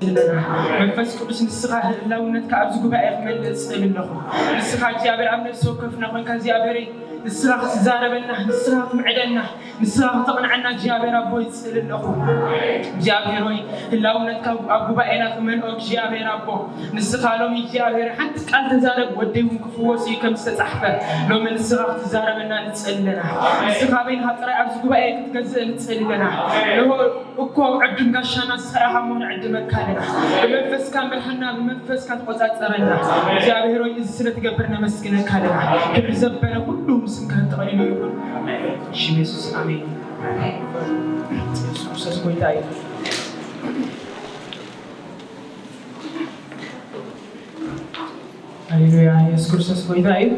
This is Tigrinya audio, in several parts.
ኣለና። መንፈስ ቅዱስ ንስኻ ህላውነትካ ኣብዚ ጉባኤ ክመልእ እጽእል ኣለኹ። ንስኻ እግዚኣብሔር ኣብ ነፍሲ ወከፍና ኮንካ እግዚኣብሔር ንስኻ ክትዛረበና፣ ንስኻ ክትምዕደና፣ ንስኻ ክተቕንዐና እግዚኣብሔር ኣቦ ይጽእል ኣለኹ። እግዚኣብሔር ሆይ ህላውነትካ ኣብ ጉባኤና ክመልኦ እግዚኣብሔር ኣቦ ንስኻ ሎሚ እግዚኣብሔር ሓንቲ ቃል ተዛረብ፣ ወደይ እውን ክፍወስ እዩ ከም ዝተጻሕፈ ሎሚ ንስኻ ክትዛረበና ንጽእል ኣለና። ንስኻ በይንኻ ጥራይ ኣብዚ ጉባኤ ክትገዝእ ንጽእል ኣለና። ንሆ እኮ ዕዱም ጋሻና ንስኻ ኢኻ እሞ ንዕድመካ ኣለና። ብመንፈስካ ምርሓና፣ ብመንፈስካ ተቆጻጸረና። እግዚኣብሔር ሆይ እዚ ስለ ትገብር ነመስግነካ ኣለና። ክብሪ ዘበለ ኩሉ ምስምካ ተቐሊሉ ይኹን። ሽም የሱስ ኣሜን። የሱስ ክርስቶስ ጎይታ እዩ። ሃሌሉያ። የሱስ ክርስቶስ ጎይታ እዩ።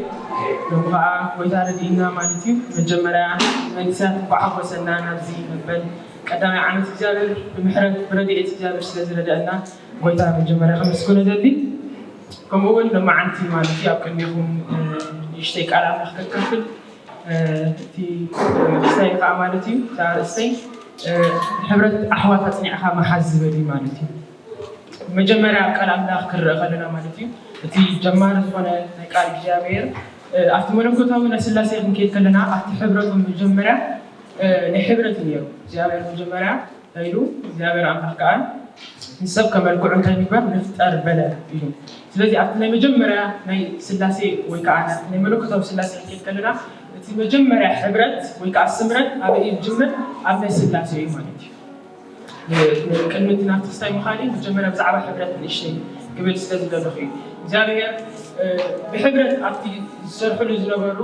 ሎሚ ከዓ ጎይታ ረድኢና ማለት እዩ። መጀመርያ መንእሰያት እንኳዕ ሓጎሰና ናብዚ መበል ቀዳማይ ዓመት እግዚኣብሔር ብምሕረት ብረድኤት እግዚኣብሔር ስለ ዝረድአና ጎይታ መጀመርያ ከመስግኖ ደሊ። ከምኡ እውን ሎማዓንቲ ማለት እዩ ኣብ ቅድሜኹም ንእሽተይ ቃል ኣምላኽ ከካፍል እቲ መንእሰይ ከዓ ማለት እዩ እዛ ኣርእስተይ ሕብረት ኣሕዋት ኣፅኒዕካ መሓዝ ዝብል እዩ ማለት እዩ። መጀመርያ ኣብ ቃል ኣምላኽ ክረአ ከለና ማለት እዩ እቲ ጀማሪ ዝኾነ ናይ ቃል እግዚኣብሔር ኣብቲ መለኮታዊ ናይ ስላሴ ክንከይድ ከለና ኣብቲ ሕብረቱ መጀመርያ ናይ ሕብረት እዩ ነይሩ እግዚኣብሔር መጀመርያ ኢሉ እግዚኣብሔር ኣምላኽ ከዓ ንሰብ ከመልክዑ እንታይ ንግበር ንፍጠር በለ እዩ። ስለዚ ኣብቲ ናይ መጀመርያ ናይ ስላሴ ወይ ከዓ ናይ መለኮታዊ ስላሴ ክንከይድ ከለና እቲ መጀመርያ ሕብረት ወይ ከዓ ስምረት ኣበይ እዩ ዝጅምር? ኣብ ናይ ስላሴ እዩ ማለት እዩ። ቅድሚ እቲ ናብቲ ክስታይ ምኻድ መጀመርያ ብዛዕባ ሕብረት ንእሽተይ ክብል ስለ ዝደለኹ እዩ። እግዚኣብሔር ብሕብረት ኣብቲ ዝሰርሕሉ ዝነበሩ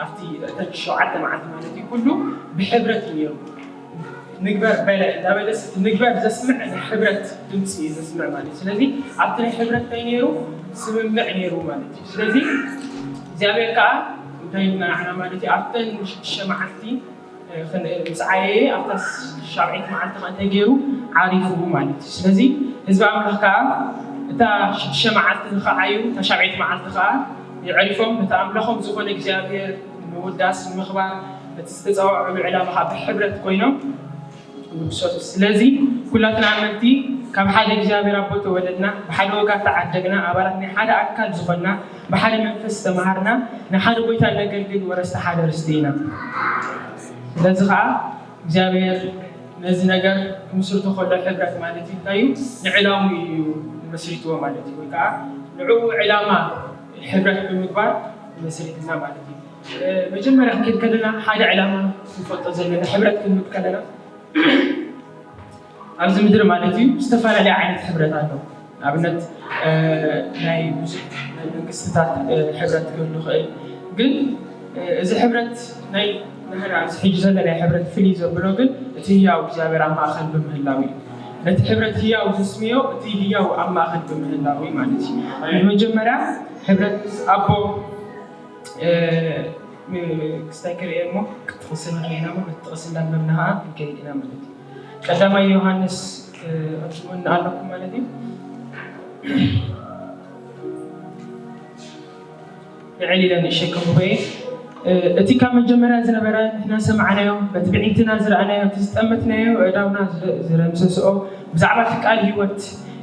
ኣብቲ እተን ሸውዓተ መዓልቲ ማለት እዩ ኩሉ ብሕብረት እዩ ነይሩ። ንግበር በለ እንዳበለስ እቲ ንግበር ዘስምዕ ናይ ሕብረት ድምፂ እዩ ዘስምዕ ማለት እዩ። ስለዚ ኣብቲ ናይ ሕብረት እንታይ ነይሩ? ስምምዕ ነይሩ ማለት እዩ። ስለዚ እግዚኣብሔር ከዓ እንታይ ኢልና ንዓና ማለት እዩ ኣብተን ሽዱሽተ መዓልቲ ምፅዓየ ኣብታ ሻብዒት መዓልቲ ከዓ እንታይ ገይሩ ዓሪፉ ማለት እዩ። ስለዚ ህዝቢ ኣምላኽ ከዓ እታ ሽዱሽተ መዓልቲ ንኸዓዩ እታ ሻብዒት መዓልቲ ከዓ የዕሪፎም ነቲ ኣምላኾም ዝኾነ እግዚኣብሔር ምውዳስ ምኽባር ነቲ ዝተፀዋዕሉ ዕላማ ከዓ ብሕብረት ኮይኖም ይውድሰቱ። ስለዚ ኩላትና ኣመንቲ ካብ ሓደ እግዚኣብሔር ኣቦ ተወለድና፣ ብሓደ ወጋ ተዓደግና፣ ኣባላት ናይ ሓደ ኣካል ዝኾንና፣ ብሓደ መንፈስ ዝተመሃርና፣ ንሓደ ጎይታ ነገልግል ወረስቲ ሓደ ርስቲ ኢና። ስለዚ ከዓ እግዚኣብሔር ነዚ ነገር ክምስርቶ ከሎ ሕብረት ማለት እዩ እንታይ እዩ? ንዕላሙ እዩ መስሪትዎ ማለት እዩ። ወይ ከዓ ንዕኡ ዕላማ ሕብረት ብምግባር መስሪትና ማለት እዩ። መጀመርያ ክንከድ ከለና ሓደ ዕላማ ክንፈልጦ ዘለና ሕብረት ክንብል ከለና ኣብዚ ምድሪ ማለት እዩ ዝተፈላለየ ዓይነት ሕብረት ኣሎ። ንኣብነት ናይ ብዙሕ ናይ መንግስትታት ሕብረት ክህሉ ይኽእል። ግን እዚ ሕብረት ናይ ንሕና ኣብዚ ሕጂ ዘሎ ናይ ሕብረት ፍልይ ዘብሎ ግን እቲ ህያው እግዚኣብሔር ኣብ ማእኸል ብምህላው እዩ። ነቲ ሕብረት ህያው ዘስምዮ እቲ ህያው ኣብ ማእኸል ብምህላው እዩ ማለት እዩ። መጀመርያ ሕብረት ኣቦ ክስታይ ክርኢ እሞ ክትቕስል ንኽእል ኢና እሞ በቲ ጥቕሲ እንዳንበብና ከዓ ክንከይድ ኢና ማለት እዩ። ቀዳማይ ዮሃንስ ክትምና ኣለኩም ማለት እዩ። ልዕል ኢለ ንእሸከም እየ እቲ ካብ መጀመርያ ዝነበረ ንሕና ሰማዕናዮ በቲ ብዒንትና ዝረኣናዮ እቲ ዝጠመትናዮ እዳውና ዝረምሰስኦ ብዛዕባ እቲ ቃል ህይወት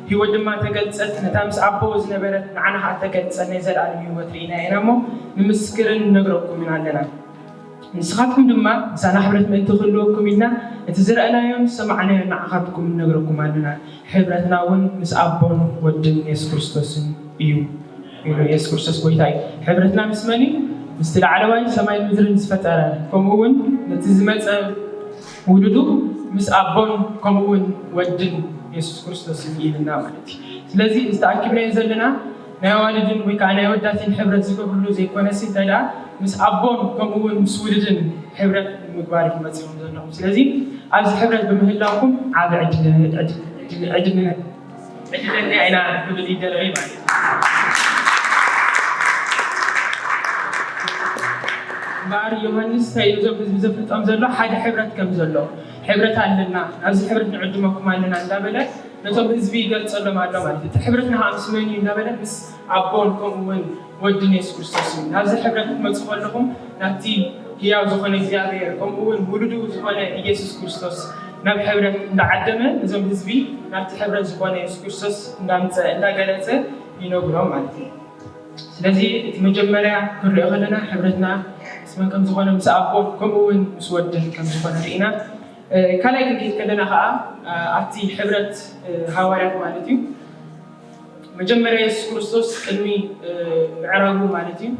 ህይወት ድማ ተገልጸት ነታ ምስ ኣቦ ዝነበረት ንዓና ከዓ ተገልጸ ናይ ዘለኣለም ህይወት ርኢና ኢና እሞ ንምስክርን ነግረኩም ኢና ኣለና። ንስኻትኩም ድማ ምሳና ሕብረት ምእንቲ ክህልወኩም ኢልና እቲ ዝረኣናዮን ዝሰማዕናዮን ንዓኻትኩም ንነግረኩም ኣለና። ሕብረትና እውን ምስ ኣቦን ወድን የሱስ ክርስቶስን እዩ። ኢሉ የሱስ ክርስቶስ ጎይታ እዩ። ሕብረትና ምስ መን እዩ? ምስቲ ላዕለዋይ ሰማይ ምድርን ዝፈጠረ ከምኡ እውን ነቲ ዝመፀ ውሉዱ ምስ ኣቦን ከምኡ እውን ወድን የሱስ ክርስቶስ እዩ ኢልና ማለት እዩ። ስለዚ እዚ ተኣኪብናዮ ዘለና ናይ ኣዋልድን ወይ ከዓ ናይ ኣወዳትን ሕብረት ዝገብርሉ ዘይኮነሲ እንታይ ደኣ ምስ ኣቦን ከምኡ እውን ምስ ውሉድን ሕብረት ንምግባር እዩ መፂኹም ዘለኹም። ስለዚ ኣብዚ ሕብረት ብምህላውኩም ዓብ ዕድል ዕድል ዕድል ዕድለኛ ኢና ክብል ይደልዒ ማለት እዩ። እምበኣር ዮሃንስ እንታይ እዩ ነዞም ህዝቢ ዘፍልጦም ዘሎ ሓደ ሕብረት ከም ዘሎ ሕብረት ኣለና ኣብዚ ሕብረት ንዕድመኩም ኣለና እንዳበለ ነቶም ህዝቢ ይገልጸሎም ኣሎ ማለት እዩ። እቲ ሕብረትና ከዓ ምስ መን እዩ እንዳበለ ምስ ኣቦን ከምኡ እውን ወድን የሱስ ክርስቶስ እዩ። ናብዚ ሕብረት ክትመፁ ከለኹም ናብቲ ህያው ዝኾነ እግዚኣብሔር ከምኡ እውን ውሉዱ ዝኾነ ኢየሱስ ክርስቶስ ናብ ሕብረት እንዳዓደመ ነዞም ህዝቢ ናብቲ ሕብረት ዝኾነ የሱስ ክርስቶስ እንዳምፀ እንዳገለፀ ይነግሮም ማለት እዩ። ስለዚ እቲ መጀመርያ ክንሪኦ ከለና ሕብረትና ምስ መን ከም ዝኾነ፣ ምስ ኣቦን ከምኡ እውን ምስ ወድን ከም ዝኾነ ርኢና። ካልኣይ ክንከይድ ከለና ከዓ ኣብቲ ሕብረት ሃዋርያት ማለት እዩ፣ መጀመርያ የሱስ ክርስቶስ ቅድሚ ምዕራጉ ማለት እዩ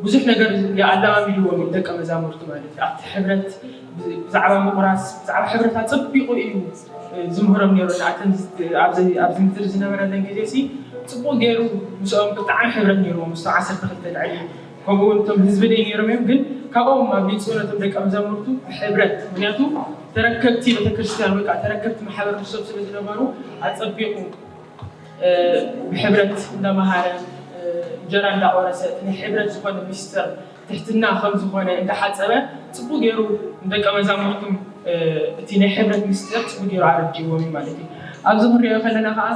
ብዙሕ ነገር ኣለማሚድዎም እዩ ደቀ መዛሙርቱ ማለት እዩ። ኣብቲ ሕብረት ብዛዕባ ምቑራስ፣ ብዛዕባ ሕብረት ኣጸቢቑ እዩ ዝምህሮም ነይሩ። ኣተን ኣብዚ ምድሪ ዝነበረለን ግዜ ሲ ጽቡቕ ገይሩ ምስኦም ብጣዕሚ ሕብረት ነይርዎም፣ ምስቶም ዓሰርተ ክልተ ልዕሊ፣ ከምኡ እውን እቶም ህዝቢ ደይ ነይሮም እዮም። ግን ካብኦም ኣብሊጹ ነቶም ደቀ መዛሙርቱ ብሕብረት፣ ምክንያቱ ተረከብቲ ቤተክርስትያን ወይ ከዓ ተረከብቲ ማሕበር ንሶም ስለ ዝነበሩ ኣጸቢቑ ብሕብረት እንዳመሃረ፣ እንጀራ እንዳቆረሰ፣ እቲ ናይ ሕብረት ዝኾነ ሚስጥር ትሕትና ከም ዝኾነ እንዳሓፀበ፣ ፅቡቅ ገይሩ ንደቀ መዛሙርቱም እቲ ናይ ሕብረት ሚስጥር ፅቡቅ ገይሩ ኣረዲዎም እዩ ማለት እዩ። ኣብዚ ክንሪኦ ከለና ከዓ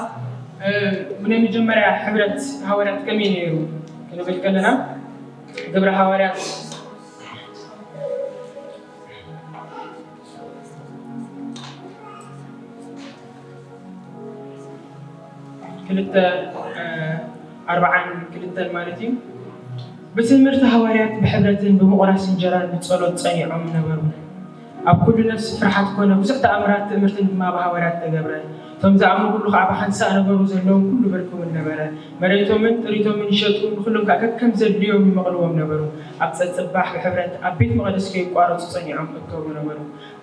ናይ መጀመርያ ሕብረት ሃዋርያት ከመይ ነይሩ ክንብል ከለና፣ ግብረ ሃዋርያት ክልተ ኣርብዓን ክልተን ማለት እዩ። ብትምህርቲ ሃዋርያት ብሕብረትን ብምቑራስ እንጀራን ብጸሎት ጸኒዖም ነበሩ። ኣብ ኩሉ ነፍሲ ፍርሓት ኮነ ብዙሕ ተኣምራት ትእምርትን ድማ ብሃዋርያት ተገብረ። እቶም ዝኣምኑ ኩሉ ከዓ ብሓንሳእ ነበሩ፣ ዘለዎም ኩሉ በርክውን ነበረ። መሬቶምን ጥሪቶምን ይሸጡ፣ ንኹሎም ከዓ ከከም ዘድልዮም ይመቕልዎም ነበሩ። ኣብ ጸጽባሕ ብሕብረት ኣብ ቤት መቕደስ ከይቋረጹ ጸኒዖም እከቡ ነበሩ።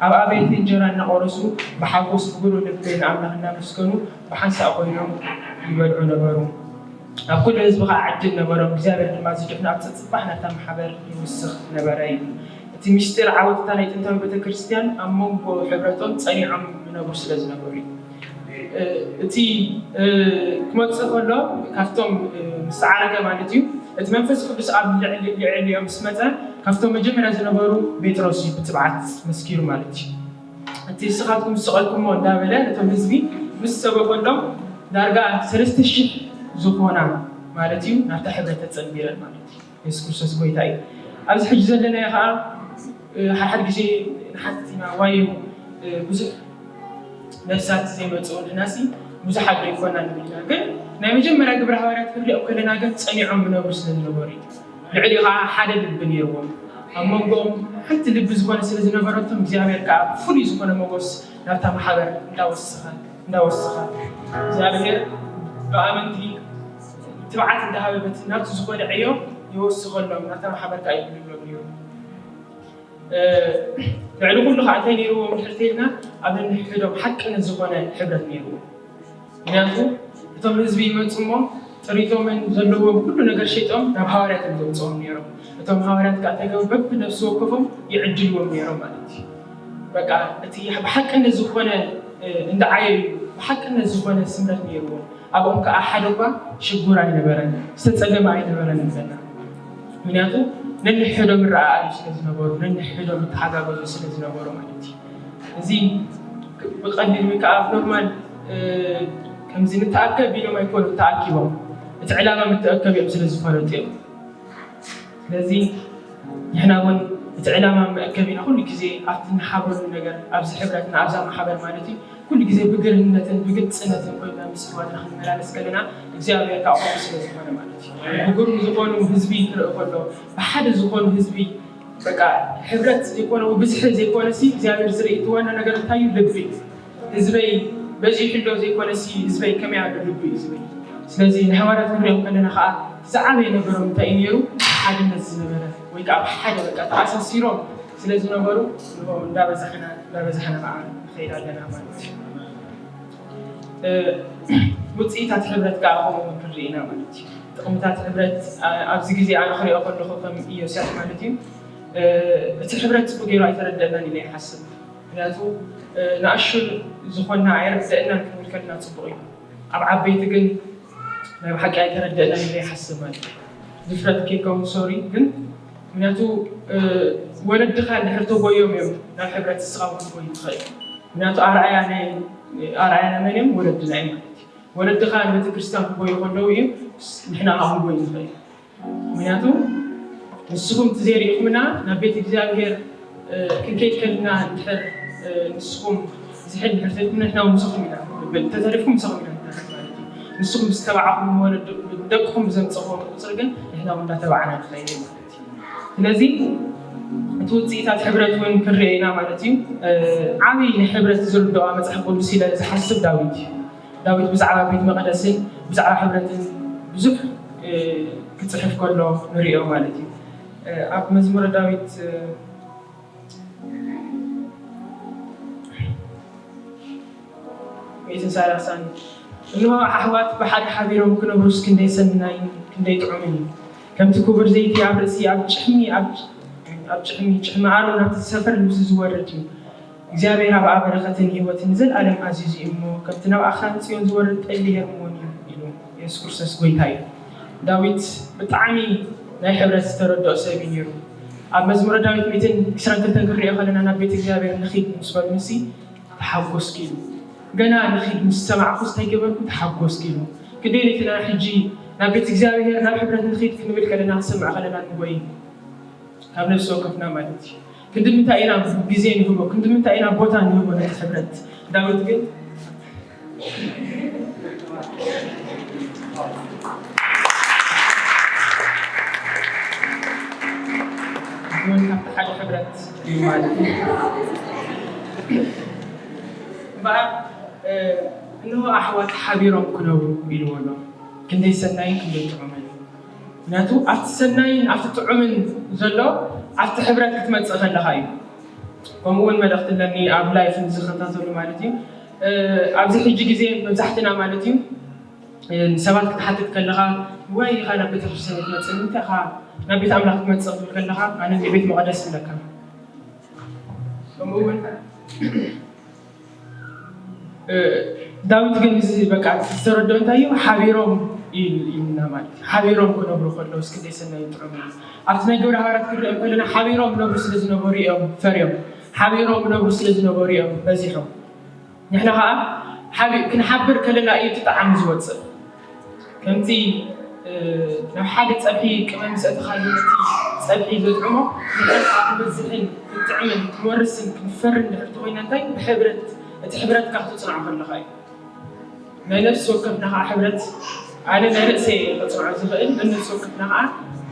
ኣብ ኣበይቲ እንጀራ እናቖረሱ ብሓጎስ ብብሩህ ልቢ ንኣምላኽ እናመስገኑ ብሓንሳእ ኮይኖም ይበልዑ ነበሩ። ኣብ ኩሉ ህዝቢ ከዓ ዕድል ነበሮም፣ እግዚኣብሔር ድማ ዝድሕኑ ኣብ ጸጽባሕ ናታ ማሕበር ይውስኽ ነበረ እዩ። እቲ ምስጢር ዓወት እታ ናይ ጥንታዊ ቤተ ክርስቲያን ኣብ መንጎ ሕብረቶም ጸኒዖም ይነብሩ ስለ ዝነበሩ እዩ። እቲ ክመጽእ ከሎ ካብቶም ምስ ዓረገ ማለት እዩ፣ እቲ መንፈስ ቅዱስ ኣብ ልዕሊኦም ምስ መጸ ካብቶም መጀመርያ ዝነበሩ ጴጥሮስ እዩ ብትብዓት መስኪሩ ማለት እዩ። እቲ ንስኻትኩም ዝሰቐልኩሞ እንዳበለ ነቶም ህዝቢ ምስ ሰበከሎም ዳርጋ ሰለስተ ሽሕ ዝኾና ማለት እዩ ናብታ ሕብረት ተጸንቢረን ማለት እዩ። የሱስ ክርስቶስ ጎይታ እዩ። ኣብዚ ሕጂ ዘለናዮ ከዓ ሓድሓድ ግዜ ንሓትት ኢና፣ ዋይ ብዙሕ ነፍሳት ዘይመፅኡ ንሕናሲ ብዙሓት ዶ ይኮና ንብል ኢና። ግን ናይ መጀመርያ ግብረ ሃዋርያት ክንሪኦ ከለና ግን ፀኒዖም ምነብሩ ስለ ዝነበሩ እዩ። ልዕሊኡ ከዓ ሓደ ልቢ ነይርዎም። ኣብ መንጎኦም ሓንቲ ልቢ ዝኾነ ስለ ዝነበረቶም እግዚኣብሔር ከዓ ብፍሉይ ዝኾነ መጎስ ናብታ ማሕበር እንዳወሰኸ እንዳወሰኸ እግዚኣብሔር ብኣመንቲ ትብዓት እንዳሃበበት ናብቲ ዝኾነ ዕዮ ይወስኸሎም፣ ናብታ ማሕበር ከዓ ይብልሎም ነይሩ። ልዕሊ ኩሉ ከዓ እንታይ ነይርዎም ድሕርቲ ኢልና ኣብ ነንሕድሕዶም ሓቅነት ዝኾነ ሕብረት ነይርዎም። ምክንያቱ እቶም ህዝቢ ይመፁ እሞ ጥሪቶምን ዘለዎም ኩሉ ነገር ሸይጦም ናብ ሃዋርያት እዮም ዘምፅኦም ነይሮም። እቶም ሃዋርያት ከዓ እንታይ ገበሩ? በብነፍሲ ወከፎም ይዕድልዎም ነይሮም ማለት እዩ። በቃ እቲ ብሓቅነት ዝኾነ እንዳዓየዩ ብሓቅነት ዝኾነ ስምረት ነይርዎም። ኣብኦም ከዓ ሓደ እኳ ሽጉር ኣይነበረን፣ ዝተፀገመ ኣይነበረን ንብለና። ምክንያቱ ነንሕዶም ይረኣኣዩ ስለ ዝነበሩ፣ ነንሕዶም ይተሓጋገዙ ስለ ዝነበሩ ማለት እዩ። እዚ ብቐሊል ወይ ከዓ ኣብ ኖርማል ከምዚ ንተኣከብ ኢሎም ኣይኮኑ ተኣኪቦም፣ እቲ ዕላማ ምትእከብ እዮም ስለ ዝፈለጡ እዮም። ስለዚ ንሕና እውን እቲ ዕላማ መእከቢና ኩሉ ግዜ ኣብቲ ንሓብረሉ ነገር ኣብዚ ሕብረትና ኣብዛ ማሕበር ማለት እዩ ኩሉ ግዜ ብግርህነትን ብግልፅነትን ኮይና ምስ ኣሕዋትና ክንመላለስ ከለና እግዚኣብሔር ካብኡ ስለ ዝኾነ ማለት እዩ። ብግሩም ዝኾኑ ህዝቢ ክርኢ ከሎ ብሓደ ዝኾኑ ህዝቢ በቃ ሕብረት ዘይኮነ ብዝሒ ዘይኮነ ሲ እግዚኣብሔር ዝርኢ እቲ ዋና ነገር እንታይ እዩ? ልቢ ህዝበይ በዚሑ ዶ ዘይኮነሲ ህዝበይ ከመይ ኣሎ ልቢ እዩ ዝብል። ስለዚ ንሃዋርያት ክንሪኦም ከለና ከዓ ዝዓበየ ነገሮም እንታይ እዩ ነይሩ? ሓድነት ዝነበረ ወይ ከዓ ብሓደ በቃ ተኣሳሲሮም ስለ ዝነበሩ ንሆ እንዳበዛሕና እንዳበዛሕና ከዓ ንኸይድ ኣለና ማለት እዩ። ውፅኢታት ሕብረት ከዓ ከምኡ ክንርኢ ኢና ማለት እዩ። ጥቕምታት ሕብረት ኣብዚ ግዜ ኣነ ክሪኦ ከለኹ ከም ኢዮስያስ ማለት እዩ እቲ ሕብረት ፅቡቅ ገይሩ ኣይተረደእናን ኢለ ይሓስብ። ምክንያቱ ንኣሹ ዝኾንና ኣይርደእናን ክንብል ከለና ፅቡቅ እዩ። ኣብ ዓበይቲ ግን ናይ ብሓቂ ኣይተረደእናን ኢለ ይሓስብ ማለት እዩ። ድፍረት ከይከውን ሶሪ ግን ምክንያቱ ወለድኻ እንድሕር ተጎዮም እዮም ናብ ሕብረት ንስኻ እውን ክትጎይ ትኽእል። ምክንያቱ ኣርኣያ ናይ ኣርኣያ ናይ መን እዮም? ወለድና እዮም ማለት እዩ። ወለድኻ ንቤተክርስትያን ክጎዩ ከለዉ እዩ ንሕና ከዓ ክንጎይ ንኽእል። ምክንያቱ ንስኹም እቲ ዘይርኢኹምና ናብ ቤት እግዚኣብሔር ክንከይድ ከልና እንድሕር ንስኹም ዝሕል ድሕር ተሪፍኩም ንሕና እውን ምሳኹም ኢና ንብል፣ እንተተሪፍኩም ምሳኹም ኢና ንተርፍ ማለት እዩ። ንስኹም ዝተባዕኹም ወለድ ደቅኹም ብዘምፀኹም ቁፅሪ ግን ንሕና እውን እንዳተባዕና ንኸይድ ማለት እዩ። ስለዚ እቲ ውፅኢታት ሕብረት እውን ክንሪኦ ኢና ማለት እዩ። ዓብዪ ንሕብረት ዝርድኦ መፅሓፍ ቅዱስ ኢለ ዝሓስብ ዳዊት እዩ። ዳዊት ብዛዕባ ቤት መቕደስን ብዛዕባ ሕብረትን ብዙሕ ክፅሕፍ ከሎ ንሪኦ ማለት እዩ። ኣብ መዝሙረ ዳዊት ሚእትን ሰላሳን፣ እንሆ ኣሕዋት ብሓደ ሓቢሮም ክነብሩስ ክንደይ ሰናይን ክንደይ ጥዑምን እዩ። ከምቲ ክቡር ዘይቲ ኣብ ርእሲ ኣብ ጭሕሚ ኣብ ጭሕሚ ጭሕሚ ኣሮን ናብቲ ዝሰፈር ልብሲ ዝወርድ እዩ። እግዚኣብሔር ኣብኣ በረኸትን ህይወትን ንዘለኣለም ኣዚዙ እዩ እሞ፣ ከምቲ ናብ ኣኽራን ጽዮን ዝወርድ ጠሊ ሄርሞን እዩ ኢሉ የሱስ ክርስቶስ ጎይታ እዩ። ዳዊት ብጣዕሚ ናይ ሕብረት ዝተረድኦ ሰብ እዩ ነይሩ። ኣብ መዝሙረ ዳዊት ሚእትን ዕስራን ክልተን ክንሪኦ ከለና፣ ናብ ቤት እግዚኣብሔር ንኺድ ምስ በሉንሲ ተሓጎስኩ ኢሉ። ገና ንኺድ ምስ ሰማዕኩስ እንታይ ገበርኩ? ተሓጎስኩ ኢሉ። ክንደይ ነትና ሕጂ ናብ ቤት እግዚኣብሔር ናብ ሕብረት ንኺድ ክንብል ከለና፣ ክንሰምዕ ከለና ንጎይ ካብ ነፍሲ ወከፍና ማለት እዩ። ክንዲ ምንታይ ኢና ግዜ ንህቦ? ክንዲ ምንታይ ኢና ቦታ ንህቦ ነቲ ሕብረት? ዳዊት ግን እውን ካብቲ ሓደ ሕብረት እዩ ማለት እዩ። እምበኣር እንሆ ኣሕዋት ሓቢሮም ክነብሩ ኢልዎ ኣሎ። ክንደይ ሰናይን ክንደይ ጥዑምን እዩ። ምክንያቱ ኣብቲ ሰናይን ኣብቲ ጥዑምን ዘሎ ኣብቲ ሕብረት ክትመፅእ ከለኻ እዩ። ከምኡ እውን መልእኽቲ ኣለኒ ኣብ ላይፍ ንዝኸታተሉ ማለት እዩ። ኣብዚ ሕጂ ግዜ መብዛሕትና ማለት እዩ ንሰባት ክትሓትት ከለኻ፣ ወይ ኢኻ ናብ ቤተክርስትያን ክትመፅእ፣ ንምንታይ ኢኻ ናብ ቤት ኣምላኽ ክትመፅእ ክትብል ከለኻ፣ ኣነ ንቤት መቕደስ ይብለካ። ከምኡ እውን ዳዊት ግን እዚ በቃ ዝተረድኦ እንታይ እዩ? ሓቢሮም ኢልና ማለት እዩ። ሓቢሮም ክነብሩ ከለውስ ክንደይ ሰናይ ጥዑም እዩ። ኣብቲ ናይ ግብረ ሃዋርያት ክንሪኦም ከለና ሓቢሮም ነብሩ ስለ ዝነበሩ እዮም ፈርዮም። ሓቢሮም ነብሩ ስለ ዝነበሩ እዮም በዚሖም። ንሕና ኸዓ ሓቢ-፣ ክንሓብር ከለና እዩ እቲ ጣዕሚ ዝወፅእ። ከምቲ ናብ ሓደ ፀብሒ ቅመም ምስ ኣእተኻሉ ነቲ ፀብሒ ዘጥዕሞ፣ ንሕና ኸዓ ክንበዝሕን ክንጥዕምን ክንወርስን ክንፈርን ድሕር ተኾይና እንታይ ብሕብረት፣ እቲ ሕብረትካ ክትፅንዖ ከለኻ እዩ። ናይ ነፍሲ ወከፍና ኸዓ ሕብረት፣ ኣነ ናይ ርእሰይ እየ ከፅንዖ ዝኽእል፣ ናይ ነፍሲ ወከፍና ኸዓ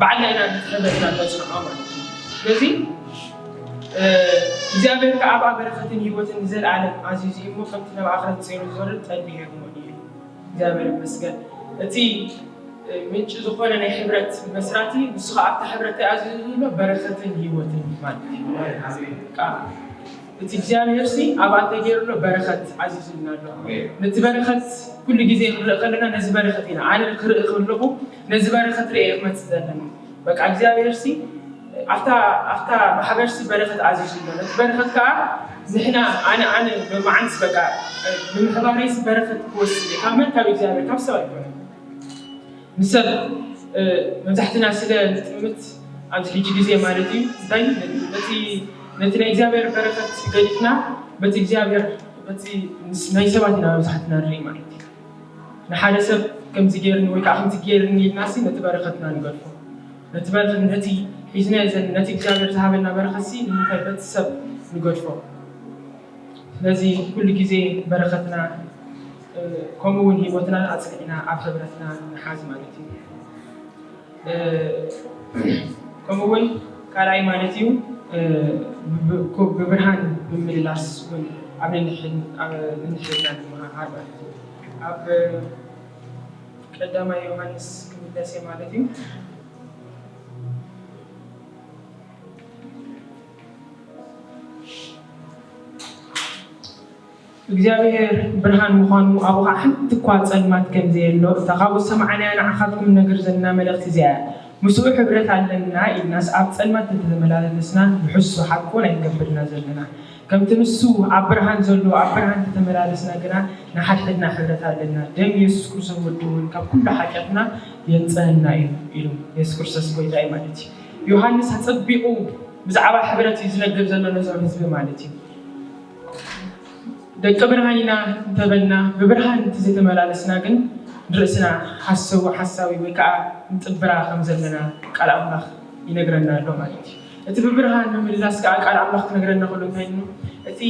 ባዕልና ኢና ነቲ ሕብረትና ነፅንዖ ማለት እዩ። ስለዚ እግዚኣብሔር ከዓ ኣብኣ በረኸትን ህይወትን ንዘለኣለም ኣዚዙ እዩ እሞ ከምቲ ናብ ኣኽራን ጽዮን ዝወርድ ጠሊ ሄርሞን እዩ። እግዚኣብሔር ይመስገን። እቲ ምንጪ ዝኾነ ናይ ሕብረት መስራቲ ንሱ ኸዓ ኣብታ ሕብረት ኣዚዙ ዘሎ በረኸትን ህይወትን ማለት እዩ። ከዓ እቲ እግዚኣብሔር ሲ ኣብኣ እንታይ ገይሩ ኣሎ? በረኸት ኣዚዙልና ኣሎ። ነቲ በረኸት ኩሉ ግዜ ክንርኢ ከለና ነዚ በረኸት ኢና፣ ኣነ ክርኢ ከለኹ ነዚ በረኸት ርእየ ክመፅእ ዘለና። በቃ እግዚኣብሔር ሲ ኣብታ፣ ኣብታ ማሕበር ሲ በረኸት ኣዚዙ ኣሎ። ነቲ በረኸት ከዓ ንሕና፣ ኣነ፣ ኣነ ብመዓንስ በቃ ብምሕባረይ ሲ በረኸት ክወስድ እየ። ካብ መን? ካብ እግዚኣብሔር፣ ካብ ሰብ ኣይኮነን። ንሰብ መብዛሕትና ስለ ንጥምት ኣብዚ ሕጂ ግዜ ማለት እዩ እንታይ ነቲ፣ ነቲ ናይ እግዚኣብሔር በረኸት ገዲፍና በቲ እግዚኣብሔር፣ በቲ ምስ ናይ ሰባት ኢና መብዛሕትና ንርኢ ማለት እዩ። ንሓደ ሰብ ከምዚ ገይርኒ ወይ ከዓ ከምዚ ገይርኒ ኢልና ሲ ነቲ በረኸትና ንገድፎ። ነቲ በረኸት፣ ነቲ ሒዝናዮ ዘለና፣ ነቲ እግዚኣብሔር ዝሃበና በረኸት ሲ ንምንታይ በቲ ሰብ ንገድፎ? ስለዚ ኩሉ ግዜ በረኸትና ከምኡ እውን ህይወትና ኣጽኒዕና ኣብ ሕብረትና ንሓዝ ማለት እዩ። ከምኡ እውን ካልኣይ ማለት እዩ ብ-፣ ብ-፣ ብብርሃን ምምልላስ እውን ኣብ ነንሕን-፣ ኣብ ነንሕድና ንምሃር ማለት እዩ። ኣብ ቀዳማይ ዮሃንስ ክምለስ እየ ማለት እዩ። እግዚኣብሔር ብርሃን ምዃኑ ኣብኡ ኸዓ ሓንቲ እኳ ጸልማት ከም ዘየሎ፣ እታ ካብኡ ዝሰማዕናያ ንዓኻትኩም ንነግር ዘለና መልእኽቲ እዚኣ እያ። ምስኡ ሕብረት ኣለና ኢልናስ ኣብ ጸልማት እንተተመላለስና ንሕሱ ሓቁ ኣይንገብርን ኢና ዘለና። ከምቲ ንሱ ኣብ ብርሃን ዘሎ ኣብ ብርሃን እንተተመላለስና ግና ንሓድሕድና ሕብረት ኣለና። ደም የሱስ ክርስቶስ ወዱ እውን ካብ ኩሉ ሓጢኣትና የንጽሀና እዩ ኢሉ። የሱስ ክርስቶስ ጎይታ እዩ ማለት እዩ። ዮሃንስ ኣጸቢቑ ብዛዕባ ሕብረት እዩ ዝነግር ዘሎ ነዞም ህዝቢ ማለት እዩ። ደቂ ብርሃን ኢና እንተበልና፣ ብብርሃን እንተዘይተመላለስና ግን ንርእስና ሓሰዊ፣ ሓሳዊ ወይ ከዓ ንጥብራ ከም ዘለና ቃል ኣምላኽ ይነግረና ኣሎ ማለት እዩ። እቲ ብብርሃን ምምልላስ ከዓ ቃል ኣምላኽ ክነግረና ከሎ እንታይ ኢሉ? እቲ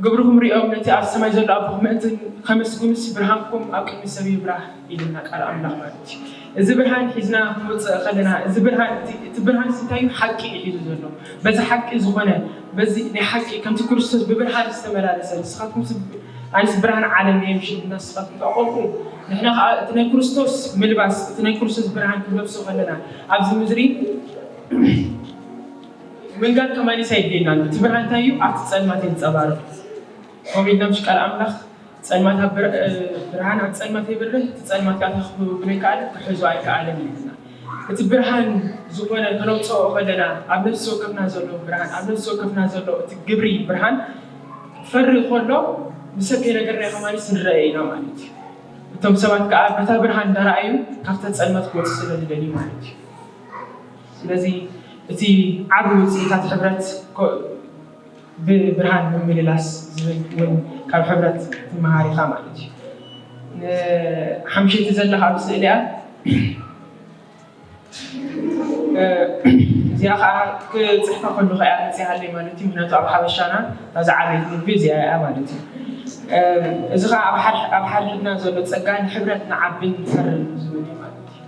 ግብርኹም ሪኦም ነቲ ኣብ ሰማይ ዘሎ ኣቦኹም ምእንቲ ከመስግኑስ፣ ብርሃንኩም ኣብ ቅድሚ ሰብ ይብራህ ኢልና ቃል ኣምላኽ ማለት እዩ። እዚ ብርሃን ሒዝና ክንወፅእ ከለና፣ እዚ ብርሃን እቲ፣ እቲ ብርሃን እንታይ እዩ? ሓቂ እዩ ሒዙ ዘሎ። በዚ ሓቂ ዝኾነ፣ በዚ ናይ ሓቂ ከምቲ ክርስቶስ ብብርሃን ዝተመላለሰ፣ ንስኻትኩም ስ-፣ ኣነስ ብርሃን ዓለም እየ፣ ምሽ ንስኻትኩም ተቆምኩ። ንሕና ከዓ እቲ ናይ ክርስቶስ ምልባስ፣ እቲ ናይ ክርስቶስ ብርሃን ክንለብሶ ከለና፣ ኣብዚ ምድሪ ምንጋር ከማኒስ ኣየድልየናን። እቲ ብርሃን እንታይ እዩ? ኣብቲ ጸልማት የንጸባርቕ። ከምኡ ኢልና ምሽ ቃል ኣምላኽ፣ "ጸልማት ኣብ ብር-፣ እ፣ ብርሃን ኣብ ጸልማት የብርህ፣ እቲ ጸልማት ከኣ ክብሎ ኣይከኣለን፣ ክሕዞ ኣይከኣለን" ይብለና። እቲ ብርሃን ዝኾነ ከነውጽኦ ከለና፣ ኣብ ነፍሲ ወከፍና ዘሎ ብርሃን፣ ኣብ ነፍሲ ወከፍና ዘሎ እቲ ግብሪ ብርሃን ክፈሪ ከሎ፣ ንሰብ ከይነገርናዮ ከማኒስ ንረአ ኢና ማለት እዩ። እቶም ሰባት ከኣ በታ ብርሃን እንዳረኣዩ ካብታ ጸልማት ክወጹ ስለ ዝደልዩ ማለት እዩ። ስለዚ እቲ ዓቢ ውጽኢታት ሕብረት ኮ-፣ ብብርሃን ምምልላስ ዝብል እውን ካብ ሕብረት ትመሃር ኢኻ ማለት እዩ። ንሓምሸይቲ ዘለኻ ኣብ ስእሊ እያ። እ፣ እዚኣ ኸዓ ክጽሕፋ ከለኹ እያ መጺኣለይ ማለት እዩ። ምኽንያቱ ኣብ ሓበሻና እታ ዝዓበየት ምግቢ እዚኣ እያ ማለት እዩ። እ፣ እዚ ኸዓ ኣብ ሓድ-፣ ኣብ ሓድሕድና ዘሎ ጸጋ ንሕብረት ንዓብን ንፈርን ዝብል እዩ ማለት እዩ።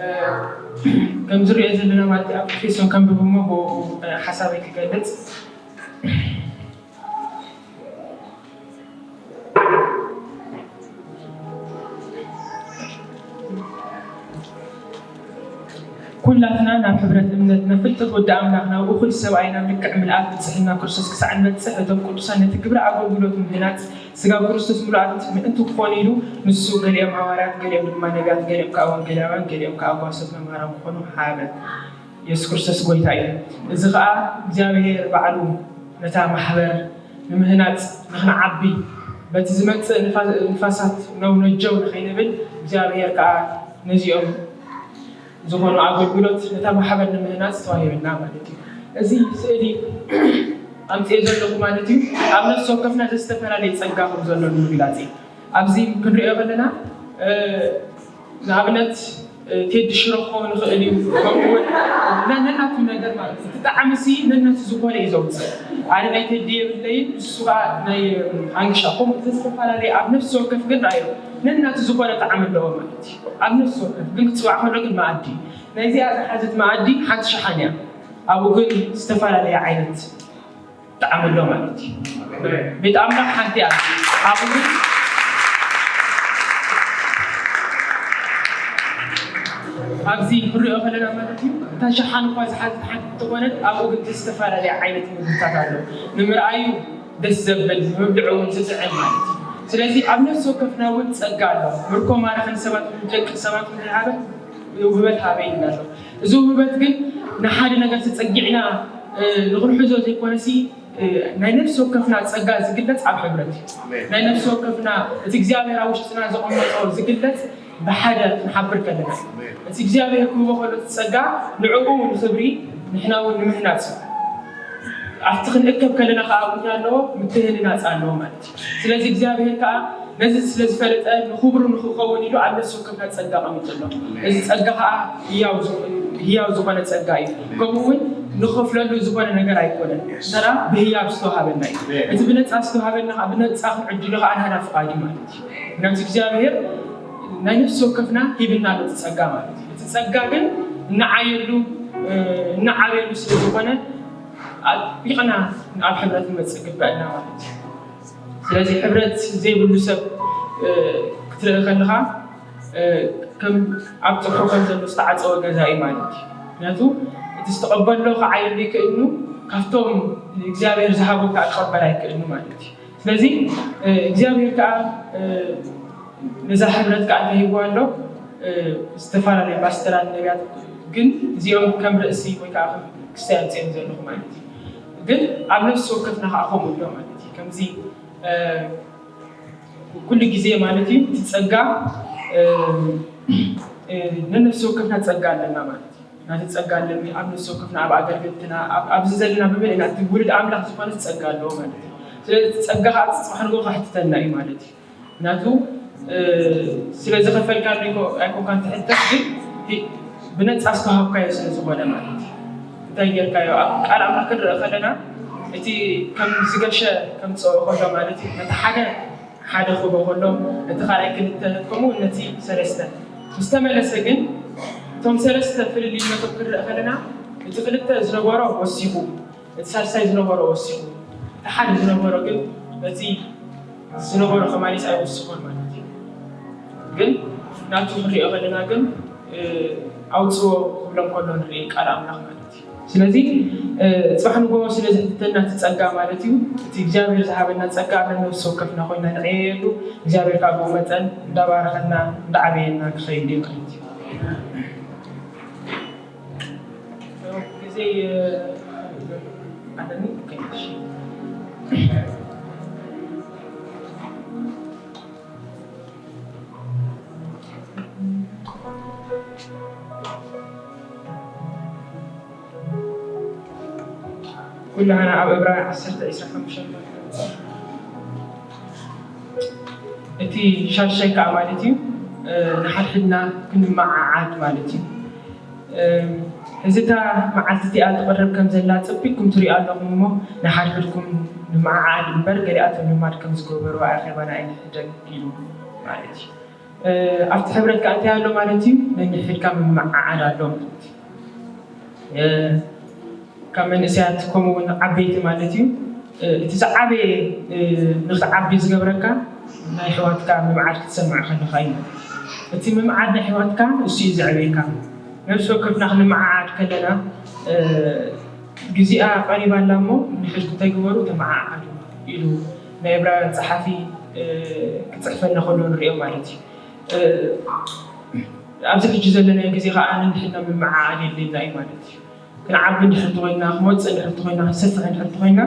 እ፣ ከም ዝሪኦ ዘለና ማለት እዩ፣ ኣብ ኤፌሶን ከንብብ እሞ ብኡ፣ እ፣ ሓሳበይ ክገልጽ። ኩላትና ናብ ሕብረት እምነት፣ ናብ ፍልጠት ወዲ ኣምላኽ፣ ናብ እኹል ሰብኣይ፣ ናብ ልክዕ ምልኣት ብጽሕና ክርስቶስ ክሳዕ ንበጽሕ፣ እቶም ቅዱሳን ነቲ ግብሪ ኣገልግሎት ምህናጽ ስጋ ክርስቶስ ምሉኣት ምእንቲ ክኾኑ ኢሉ፣ ንሱ ገሊኦም ሃዋርያት፣ ገሊኦም ድማ ነቢያት፣ ገሊኦም ከኣ ወንጌላውያን፣ ገሊኦም ከኣ ጓሶት መምሃራን ክኾኑ ሃበ። የሱስ ክርስቶስ ጎይታ እዩ። እዚ ኸኣ እግዚኣብሔር ባዕሉ ነታ ማሕበር ንምህናጽ ንኽንዓቢ በቲ ዝመጽእ ንፋ-፣ ንፋሳት ነው ነጀው ንኸይንብል እግዚኣብሔር ከኣ ነዚኦም ዝኾኑ ኣገልግሎት ነታ ማሕበር ንምህናጽ ተዋሂብና ማለት እዩ። እዚ ስእሊ ኣምጽኤ ዘለኹ ማለት እዩ፣ ኣብ ነፍሲ ወከፍና ዝተፈላለየ ጸጋ ከም ዘሎ ንምግላጽ እዩ። ኣብዚ ክንሪኦ ከለና፣ እ፣ ንኣብነት፣ እ፣ ቴዲ ሽሮ ክኸውን ይኽእል እዩ። ከምኡ እውን ነ-፣ ነናቱ ነገር ማለት እዩ። እቲ ጣዕሚ ሲ ነናቱ ዝኾነ እዩ ዘውፅእ። ኣነ ናይ ቴዲ የብለይን፣ ንሱ ከዓ ናይ፣ እ፣ ሃንግሻ። ከምኡ እቲ ዝተፈላለየ ኣብ ነፍሲ ወከፍ ግን ርኣዮ፣ ነናቱ ዝኾነ ጣዕሚ ኣለዎ ማለት እዩ። ኣብ ነፍሲ ወከፍ ግን ክፅዋዕ ከሎ ግን መኣዲ እዩ። ናይዚኣ ዝሓዘት መኣዲ ሓንቲ ሸሓን እያ። ኣብኡ ግን ዝተፈላለየ ዓይነት ጣዕሚ ኣሎ ማለት እዩ። ቤት ኣምላኽ ሓንቲ እያ። ኣብኡ ግን ኣብዚ ክንሪኦ ከለና ማለት እዩ፣ እታ ሸሓን እኳ ዝሓዘት ሓንቲ እንተኾነት፣ ኣብኡ ግን ዝተፈላለየ ዓይነት ምግብታት ኣሎ። ንምርኣዩ ደስ ዘብል፣ ንምብልዑ እውን ዝጥዕም ማለት እዩ። ስለዚ ኣብ ነፍሲ ወከፍና እውን ጸጋ ኣሎ። ምርኮ ማራኺ ንሰባት፣ ደቂ ሰባት ንሓበ ውህበት ሃበ ኢልና ኣሎ። እዚ ውህበት ግን ንሓደ ነገር ተጸጊዕና፣ እ፣ ንኽንሕዞ ዘይኮነሲ፣ እ፣ ናይ ነፍሲ ወከፍና ጸጋ ዝግለጽ ኣብ ሕብረት እዩ። ኣሜን። ናይ ነፍሲ ወከፍና እቲ እግዚኣብሔር ኣብ ውሽጥና ዘቐመጦ ዝግለጽ ብሓደ ክንሓብር ከለና እዩ። ኣሜን። እቲ እግዚኣብሔር ክህቦ ከሎ እቲ ጸጋ ንዕኡ ንኽብሪ ንሕና እውን ንምህናጽ እዩ። ኣብቲ ክንእከብ ከለና ከዓ እንታይ ኣለዎ? ምትህንናጽ ኣለዎ ማለት እዩ። ስለዚ እግዚኣብሔር ከዓ ነዚ ስለ ዝፈለጠ ንኽብሩ ንኽኸውን ኢሉ ኣብ ነፍሲ ወከፍና ጸጋ ኣቐሚጡ ኣሎ። እዚ ጸጋ ከዓ ህያው ዝ-፣ ህያው ዝኾነ ጸጋ እዩ። ከምኡ እውን ንኸፍለሉ ዝኾነ ነገር ኣይኮነን። እንተ ደኣ ብህያብ ዝተዋሃበና እዩ። እቲ ብነጻ ዝተዋሃበና ከዓ ብነጻ ክንዕድሎ ከዓ ናህና ፍቓድ እዩ ማለት እዩ። ምክንያቱ እግዚኣብሔር ናይ ነፍሲ ወከፍና ሂብና ኣሎ እቲ ጸጋ ማለት እዩ። እቲ ጸጋ ግን እንዓየሉ፣ እ፣ እንዓብየሉ ስለ ዝኾነ ኣጥቢቕና ኣብ ሕብረት ንመጽእ ይግበአና ማለት እዩ። ስለዚ ሕብረት ዘይብሉ ሰብ፣ እ፣ ክትርኢ ከለኻ፣ እ፣ ከም ኣብ ጽፍሑ ከም ዘሎ ዝተዓጸወ ገዛ እዩ ማለት እዩ። ምክንያቱ እቲ ዝተቐበሎ ክዓይሉ ይክእልኑ፣ ካብቶም እግዚኣብሔር ዝሃቦም ከዓ ክቐበል ኣይክእልኑ ማለት እዩ። ስለዚ፣ እ፣ እግዚኣብሔር ከዓ፣ እ፣ ነዛ ሕብረት ከዓ እንታይ ሂብዋ ኣሎ? እ፣ ዝተፈላለዩ ፓስተራት፣ ነቢያት፣ ግን እዚኦም ከም ርእሲ ወይ ከዓ ከም ክስታይ ኣምፅኦም ዘለኹ ማለት እዩ። ግን ኣብ ነፍሲ ወከፍና ከዓ ከምኡ ኣሎ ማለት እዩ። ከምዚ፣ እ፣ ኩሉ ግዜ ማለት እዩ እቲ ጸጋ፣ እ፣ እ፣ ነነፍሲ ወከፍና ጸጋ ኣለና ማለት እዩ። ናቲ ጸጋ ኣለኒ ኣብ ነፍሲ ወከፍና፣ ኣብ ኣገልገልትና፣ ኣብ፣ ኣብዚ ዘለና ብምልእና እቲ ውሉድ ኣምላኽ ዝኾነ ጸጋ ኣለዎ ማለት እዩ። ስለዚ እቲ ጸጋ ከዓ እቲ ጽባሕ ንግሆ ከሕትተና እዩ ማለት እዩ። ምክንያቱ፣ እ፣ ስለ ዝኸፈልካሉ ኣይኮ-፣ ኣይኮንካን ትሕተት፣ ግን ሂ-፣ ብነጻ ዝተዋሃብካዮ ስለ ዝኾነ ማለት እዩ። እንታይ ጌርካዮ? ኣብ ቃል ኣምላኽ ክንርኢ ከለና፣ እቲ ከም ዝገሸ ከምፅኦ ከሎ ማለት እዩ። ነቲ ሓደ ሓደ ክቦ ከሎ፣ ነቲ ካልኣይ ክልተ፣ ከምኡ እውን ነቲ ሰለስተ ምስ ተመለሰ ግን፣ እቶም ሰለስተ ፍልልይነቶም ክንርኢ ከለና፣ እቲ ክልተ ዝነበሮ ወሲኹ፣ እቲ ሳልሳይ ዝነበሮ ወሲኹ፣ እቲ ሓደ ዝነበሮ ግን ነቲ ዝነበሮ ከማሊስ ኣይወስኾን ማለት እዩ። ግን ናቱ ክንሪኦ ከለና ግን ኣውፅዎ ክብሎም ከሎ ንርኢ ቃል ኣምላኽ ማለት እዩ። ስለዚ ፅባሕ ንጎ ስለ ዝሕተተና እቲ ፀጋ ማለት እዩ፣ እቲ እግዚኣብሔር ዝሃበና ፀጋ ኣብ ነብሲ ወከፍና ኮይና ንዕየሉ። እግዚኣብሔር ካብ ብኡ መጠን እንዳባረኸና እንዳዓበየና ክኸይድ እዩ ማለት እዩ። ግዜ ኣለኒ። ኩላህና ኣብ እብራውያን ዓሰርተ ዕስራ ሓሙሽተ። እቲ ሻድሻይ ከዓ ማለት እዩ፣ ንሓድሕድና ክንመዓዓድ ማለት እዩ። እዚ እታ መዓልቲ እቲኣ ትቐርብ ከም ዘላ ጸቢቕኩም ትሪኡ ኣለኹም እሞ፣ ንሓድሕድኩም ንምዓዓድ እምበር፣ ገሊኣቶም ልማድ ከም ዝገበሩ ኣኼባና ኣይንሕደግ ኢሉ ማለት እዩ። ኣብቲ ሕብረት ከኣ እንታይ ኣሎ ማለት እዩ? ነንሕድካ ምምዓዓድ ኣሎ ማለት እዩ። ካብ መንእሰያት ከምኡ እውን ዓበይቲ ማለት እዩ። እቲ ዝዓበየ ንክትዓቢ ዝገብረካ ናይ ኣሕዋትካ ምምዓድ ክትሰምዕ ከለኻ እዩ። እቲ ምምዓድ ናይ ኣሕዋትካ እሱ እዩ ዘዕብየካ። ነብሲ ወከፍና ክንመዓዓድ ከለና፣ ግዚኣ ቀሪባ ኣላ እሞ ንሕድኩም እንታይ ግበሩ? ተመዓዓዱ ኢሉ ናይ ዕብራውያን ጸሓፊ ክጽሕፈልና ከሎ ንሪኦ ማለት እዩ። ኣብዚ ሕጂ ዘለናዮ ግዜ ከኣ ንሕድና ምምዓዓድ የድልየና እዩ ማለት እዩ። ክንዓቢ እንድሕር እንተኾይና፣ ክንወፅእ እንድሕር እንተኾይና፣ ክንሰፍሕ እንድሕር እንተኾይና፣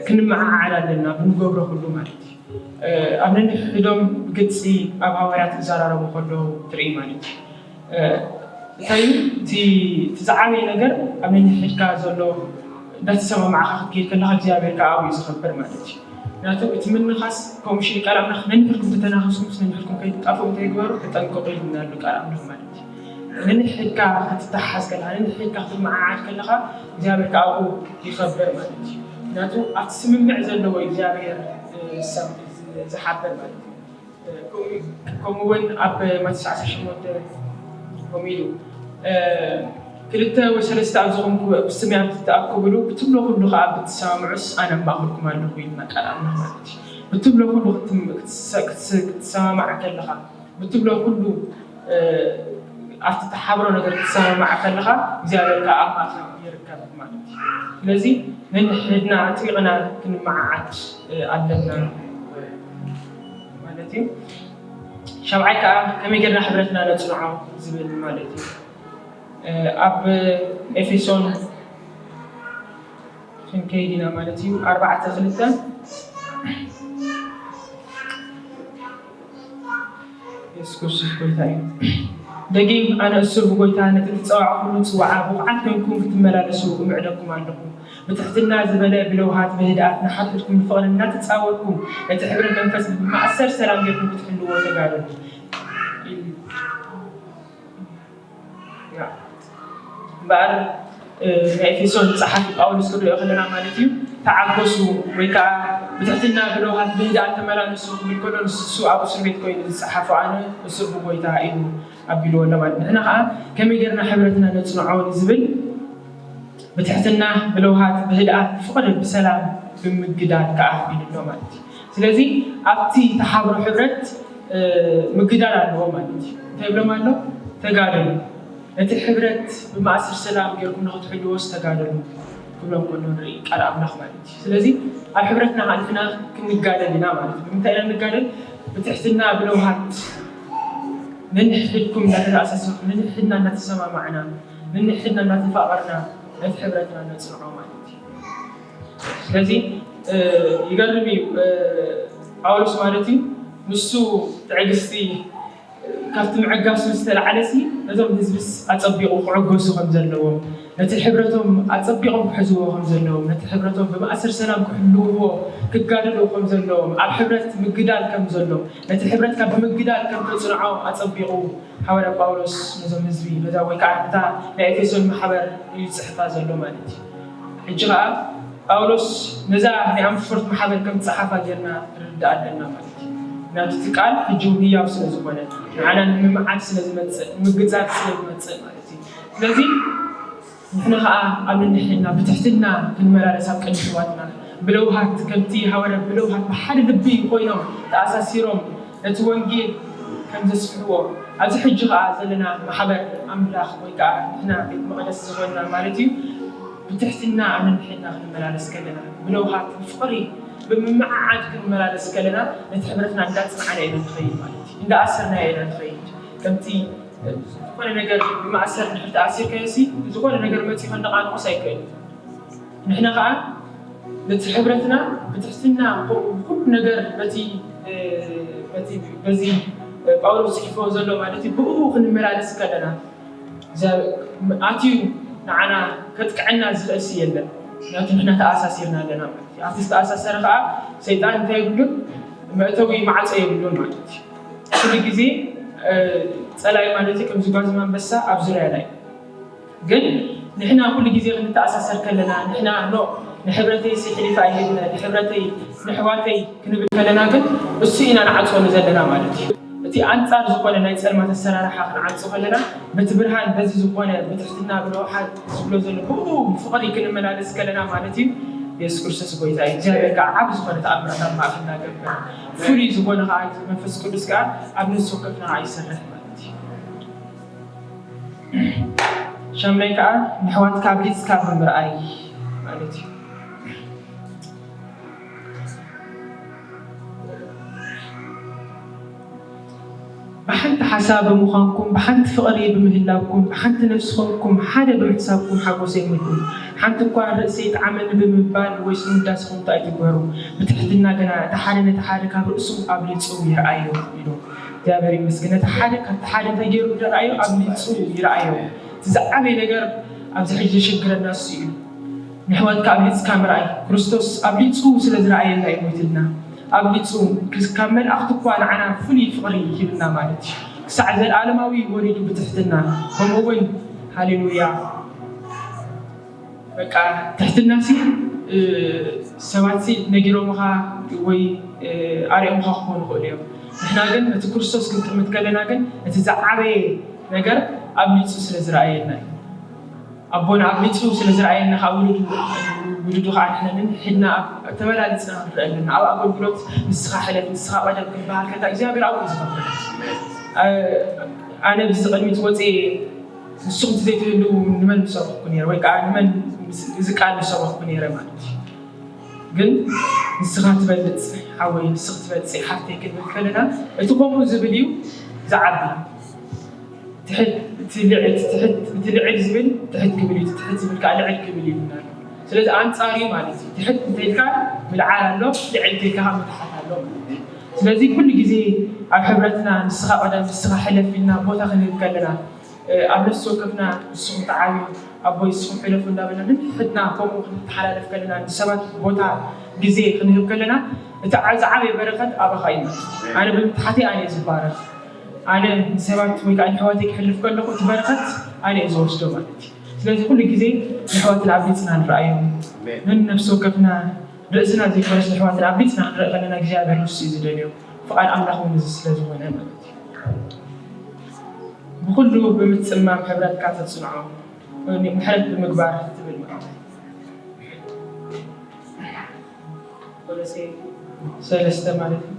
ክንመዓዓድ ኣለና ብንገብሮ ኩሉ ማለት እዩ። ኣብ ነንሕድሕዶም ብግልፂ ኣብ ሃዋርያት ክዘራረቡ ከለዉ ትርኢ ማለት እዩ። እንታይ እዩ እቲ ዝዓበየ ነገር? ኣብ ነንሕድካ ዘሎ እንዳተሰማማዕካ ክትከይድ ከለካ እግዚኣብሔር ከዓ ኣብኡ እዩ ዝኸብር ማለት እዩ። ምክንያቱ እቲ ምንኻስ ከምኡ ሽዑ ቃል ኣምላኽ ነንሕድኩም ተተናኸስኩም ነንሕድኩም ከይትጣፍኡ እንታይ ግበሩ? ተጠንቀቁ ኢሉና ኣሎ ቃል ኣምላኽ ማለት እዩ። ነንሕድካ ክትተሓዝ ከለካ፣ ነንሕድካ ክትመዓዓድ ከለካ እግዚኣብሔር ከዓ ኣብኡ ይኸብር ማለት እዩ። ምክንያቱ ኣብቲ ስምምዕ ዘለዎ እግዚኣብሔር ዝሓበር ማለት እዩ። ከምኡ እውን ኣብ ማቴዎስ ዓሰርተ ሸሞንተ ከምኡ ኢሉ ክልተ ወይ ሰለስተ ኣብ ዝኾንኩ ብስመይ ኣብ ትተኣከብሉ ብትብሎ ኩሉ ከዓ ብትሰማምዑስ ኣነ ኣብ ማእከልኩም ኣለኹ ኢልና ቃል ኣምላኽ ማለት እዩ። ብትብሎ ኩሉ ክትሰማማዕ ከለኻ ብትብሎ ኩሉ ኣብቲ ትሓብሮ ነገር ክትሰማማዕ ከለኻ እግዚኣብሔር ከዓ ኣብ ማእከል ይርከብ ማለት እዩ። ስለዚ ነንሕድና ኣጥቢቕና ክንመዓዓድ ኣለና ማለት እዩ። ሻብዓይ ከዓ ከመይ ጌርና ሕብረትና ነፅንዖ ዝብል ማለት እዩ። ኣብ ኤፌሶን ክንከይድ ኢና ማለት እዩ። ኣርባዕተ ክልተ የሱስ ክርስቶስ ጎይታ እዩ። ደጊም ኣነ እሱር ብጎይታ ነቲ ትጸዋዕኩሉ ጽዋዓ ብቑዓት ኮይንኩም ክትመላለሱ እምዕደኩም ኣለኹ። ብትሕትና ዝበለ ብለውሃት ብህድኣት ንሓድሕድኩም ብፍቕሪ እናተጻወርኩም ነቲ ሕብሪ መንፈስ ብማእሰር ሰላም ጌርኩም ክትሕልዎ ተጋደሉ። እምበኣር ናይ ኤፌሶን ጸሓፊ ጳውሎስ ክንሪኦ ከለና ማለት እዩ፣ ተዓገሱ ወይ ከዓ ብትሕትና ብለውሃት ብህድኣት ተመላለሱ ክብል ከሎ ንሱ ኣብ እስር ቤት ኮይኑ ዝጸሓፎ ኣነ እስር ብጎይታ ኢሉ ኣቢልዎ ኣሎ ማለት። ንሕና ከዓ ከመይ ጌርና ሕብረትና ነጽንዖ ንዝብል ብትሕትና ብለውሃት ብህድኣት ብፍቕሪ ብሰላም ብምግዳል ከዓ ኢሉ ኣሎ ማለት እዩ። ስለዚ ኣብቲ ተሓብሮ ሕብረት ምግዳል ኣለዎ ማለት እዩ። እንታይ ይብሎም ኣሎ? ተጋደሉ። ነቲ ሕብረት ብማእስር ሰላም ጌርኩም ንክትሕልዎ ዝተጋደሉ ክብሎም ከሎ ንርኢ ቃል ኣምላኽ ማለት እዩ። ስለዚ ኣብ ሕብረትና ንሕና ክንጋደል ኢና ማለት እዩ። ብምንታይ ኢና ንጋደል? ብትሕትና ብለውሃት ነንሕድኩም እናተተኣሳሰርኩም ነንሕድና እናተሰማማዕና ነንሕድና እናተፋቐርና ነቲ ሕብረትና ነፅንዖ ማለት እዩ። ስለዚ ይገርም እዩ ጳውሎስ ማለት እዩ ንሱ ትዕግስቲ ካብቲ ምዕጋሱ ዝተላዕለ ሲ ነዞም ህዝብስ ኣጸቢቑ ክዕገሱ ከም ዘለዎም ነቲ ሕብረቶም ኣጸቢቖም ክሕዝዎ ከም ዘለዎም ነቲ ሕብረቶም ብማእሰር ሰላም ክሕልውዎ ክጋደሉ ከም ዘለዎም ኣብ ሕብረት ምግዳል ከም ዘሎ ነቲ ሕብረትካ ብምግዳል ከም ተጽንዖ ኣጸቢቑ ሓዋርያ ጳውሎስ ነዞም ህዝቢ ነዛ ወይ ከዓ ነታ ናይ ኤፌሶን ማሕበር እዩ ዝጽሕፋ ዘሎ ማለት እዩ። ሕጂ ከዓ ጳውሎስ ነዛ ናይ ኣምስፎርት ማሕበር ከም ዝጸሓፋ ጌርና ንርዳእ ኣለና ማለት እዩ። ምክንያቱ እቲ ቃል ሕጂ እውን ህያው ስለ ዝኾነ፣ ንዓና ንምምዓድ ስለ ዝመጽእ፣ ንምግጻር ስለ ዝመጽእ ማለት እዩ። ስለዚ ንሕና ኸዓ ኣብ ንሕና ብትሕትና ክንመላለስ ኣብ ቅድሚ ኣሕዋትና ብለውሃት፣ ከምቲ ሃዋርያ ብለውሃት ብሓደ ልቢ ኮይኖም ተኣሳሲሮም ነቲ ወንጌል ከም ዘስፍሕዎ፣ ኣብዚ ሕጂ ኸዓ ዘለና ማሕበር ኣምላኽ ወይ ከዓ ንሕና ቤት መቕደስ ዝኾንና ማለት እዩ፣ ብትሕትና ኣብ ንሕና ክንመላለስ ከለና፣ ብለውሃት፣ ብፍቕሪ፣ ብምምዕዓድ ክንመላለስ ከለና፣ ነቲ ሕብረትና እንዳጽናዕና ኢና ንኸይድ ማለት እዩ። እንዳኣሰርና ኢና ንኸይድ። ከምቲ ዝኾነ ነገር ብማእሰር እንድሕር ተኣሲርካዮ ሲ፣ ዝኾነ ነገር መጺኡ ከነቓንቆስ ኣይክእል። ንሕና ኸዓ ነቲ ሕብረትና ብትሕትና፣ ብኩሉ ነገር በቲ፣ እ፣ በቲ፣ በዚ ጳውሎስ ጽሒፍዎ ዘሎ ማለት እዩ፣ ብእኡ ክንመላለስ ከለና፣ ዘ-፣ ኣትዩ ንዓና ከጥቅዐና ዝኽእል ሲ የለን። ምክንያቱ ንሕና ተኣሳሲርና ኣለና ማለት እዩ። ኣብቲ ዝተኣሳሰረ ኸዓ ሰይጣን እንታይ የብሉን? መእተዊ ማዕጾ የብሉን ማለት እዩ። ኩሉ ግዜ፣ እ፣ ጸላኢ ማለት እዩ ከም ዝጓዝም ኣንበሳ ኣብ ዙርያና እዩ። ግን ንሕና ኩሉ ግዜ ክንተኣሳሰር ከለና፣ ንሕና ኖ፣ ንሕብረተይ ሲ ሕሊፋ ኣይህብነ፣ ንሕብረተይ፣ ንሕዋተይ ክንብል ከለና ግን እሱ ኢና ንዓጽወሉ ዘለና ማለት እዩ። እቲ ኣንጻር ዝኾነ ናይ ጸልማት ኣሰራርሓ ክንዓጽ ከለና፣ በቲ ብርሃን፣ በዚ ዝኾነ ብትሕትና፣ ብረውሓት ዝብሎ ዘሎ ብኡ ፍቕሪ ክንመላለስ ከለና ማለት እዩ። የሱስ ክርስቶስ ጎይታ እዩ። እግዚኣብሔር ከዓ ዓቢ ዝኾነ ተኣምራት ኣብ ማእከልና ገብር። ፍሉይ ዝኾነ ከዓ መንፈስ ቅዱስ ከዓ ኣብ ነፍሲ ወከፍና ከዓ ይሰርሕ ማለት እዩ። ሻምናይ ከዓ ንኣሕዋትካ ኣብሊጽካ ብምርኣይ ማለት እዩ። ብሓንቲ ሓሳብ ብምዃንኩም፣ ብሓንቲ ፍቕሪ ብምህላውኩም፣ ብሓንቲ ነፍሲ ኾንኩም፣ ሓደ ብምሕሳብኩም ሓጎሰይ ሙልኡ። ሓንቲ እኳ ርእሰይ ጥዓመኒ ብምባል ወይ ስም ውዳሴ ከንቱ ኣይትግበሩ። ብትሕትና ግና እቲ ሓደ ነቲ ሓደ ካብ ርእሱ ኣብሊጹ ይርኣዮ ኢሉ። እግዚኣብሔር ይመስገን። ነቲ ሓደ ካብቲ ሓደ እንታይ ገይሩ ይርኣዮ? ኣብሊጹ ይርኣዮ። እቲ ዝዓበየ ነገር ኣብዚ ሕጂ ዘሸግረና እሱ እዩ። ንሕዋትካ ኣብሊጽካ ምርኣይ። ክርስቶስ ኣብሊጹ ስለ ዝረኣየና እዩ ሞይትልና። ኣብሊጹ፣ ካብ መላእኽቲ እኳ ንዓና ፍሉይ ፍቕሪ ሂብና ማለት እዩ። ክሳዕ ዘለኣለማዊ ወሪዱ ብትሕትና። ከምኡ እውን፣ ሃሌሉያ፣ በቃ ትሕትናሲ፣ እ፣ ሰባትሲ ነጊሮምኻ ወይ፣ እ፣ ኣርኦምኻ ክኾኑ ይኽእሉ እዮም። ንሕና ግን እቲ ክርስቶስ ክንጥምት ከለና ግን እቲ ዝዓበየ ነገር ኣብሊጹ ስለ ዝረኣየና እዩ። ኣቦና ኣብሊጹ ስለ ዝረኣየና ከዓ ውሉዱ፣ ውሉዱ ከዓ ንሕና ነንሕድና ኣብ፣ ተበላሊጽና ክንረአ ኣለና። ኣብ ኣገልግሎት ንስኻ ሕለፍ፣ ንስኻ ቀደም ክበሃል ከላ እግዚኣብሔር ኣብኡ እዩ ዝኸብር። እ፣ ኣነ ብዚ ቅድሚት ወፅየ ንስኹም እንተዘይትህልዉ ንመን ምሰበኽኩ ነይረ? ወይ ከዓ ንመን ምስ-፣ እዚ ቃል ምሰበኽኩ ነይረ ማለት እዩ። ግን ንስኻ ትበልጽ ሓወይ፣ ንስኺ ትበልጺ ሓፍተይ ክንብል ከለና፣ እቲ ከምኡ ዝብል እዩ ዝዓቢ። ትሕት፣ እቲ ልዕ-፣ እቲ ትሕት፣ እቲ ልዕል ዝብል ትሕት ክብል እዩ፣ እቲ ትሕት ዝብል ከዓ ልዕል ክብል እዩ ይብልና ኣሎ። ስለዚ ኣንጻር እዩ ማለት እዩ። ትሕት እንተኢልካ ምልዓል ኣሎ፣ ልዕል እንተኢልካ ከዓ ምትሓት ኣሎ ማለት እዩ። ስለዚ ኩሉ ግዜ ኣብ ሕብረትና ንስኻ ቀደም፣ ንስኻ ሕለፍ ኢልና ቦታ ክንህብ ከለና፣ እ፣ ኣብ ነፍሲ ወከፍና ንስኹም ተዓብዩ፣ ኣቦይ ንስኹም ሕለፉ እንዳበልና ነንሕድና ከምኡ ክንተሓላለፍ ከለና፣ ንሰባት ቦታ ግዜ ክንህብ ከለና፣ እቲ ዓ-፣ ዝዓበየ በረኸት ኣባኻ እዩ። ኣነ ብምትሓተይ ኣነ እየ ዝባረኽ። ኣነ ንሰባት ወይ ከዓ ንሕዋተይ ክሕልፍ ከለኹ፣ እቲ በረኸት ኣነ እየ ዝወስዶ ማለት እዩ። ስለዚ ኩሉ ግዜ ንሕዋትና ኣብሊጽና ንረኣዮም። ኣሜን። ነንነፍሲ ወከፍና ርእስና ዘይኮነስ ንሕዋትና ኣብሊጽና ክንርኢ ከለና እግዚኣብሔር ንሱ እዩ ዝደልዮ። ፍቓድ ኣምላኽ እውን እዚ ስለ ዝኾነ ማለት እዩ። ብኹሉ ብምጽማም ሕብረትካ ተጽንዖ፣ ምሕረት ብምግባር ትብል ማለት እዩ። ቆሎሴ ሰለስተ ማለት እዩ።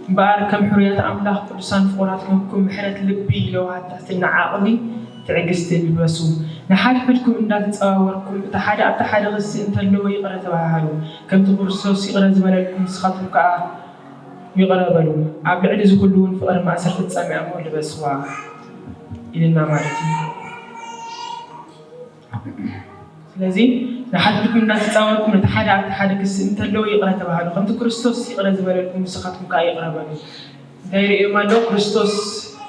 እምበኣር ከም ሕሩያት ኣምላኽ ቅዱሳን ፍቑራት ኮንኩም፣ ምሕረት ልቢ፣ ለውሃት፣ ትሕትና ዓቕሊ፣ ትዕግስቲ ልበሱ። ንሓድሕድኩም እንዳተጸዋወርኩም፣ እቲ ሓደ ኣብቲ ሓደ ክሲ እንተለዎ ይቕረ ተባሃሃሉ። ከምቲ ክርስቶስ ይቕረ ዝበለልኩም፣ ንስኻትኩም ከኣ ይቕረ በሉ። ኣብ ልዕሊ እዚ ኩሉ እውን ፍቕሪ ማእሰርቲ ጻምያ እሞ ልበስዋ ኢልና ማለት እዩ። ስለዚ ንሓድሕድኩም እንዳተጻወርኩም፣ ነቲ ሓደ ኣብቲ ሓደ ክሲ እንተለዎ ይቕረ ተባሃሉ። ከምቲ ክርስቶስ ይቕረ ዝበለልኩም፣ ንስኻትኩም ከኣ ይቕረ በሉ። እንታይ ይርእዮም ኣሎ? ክርስቶስ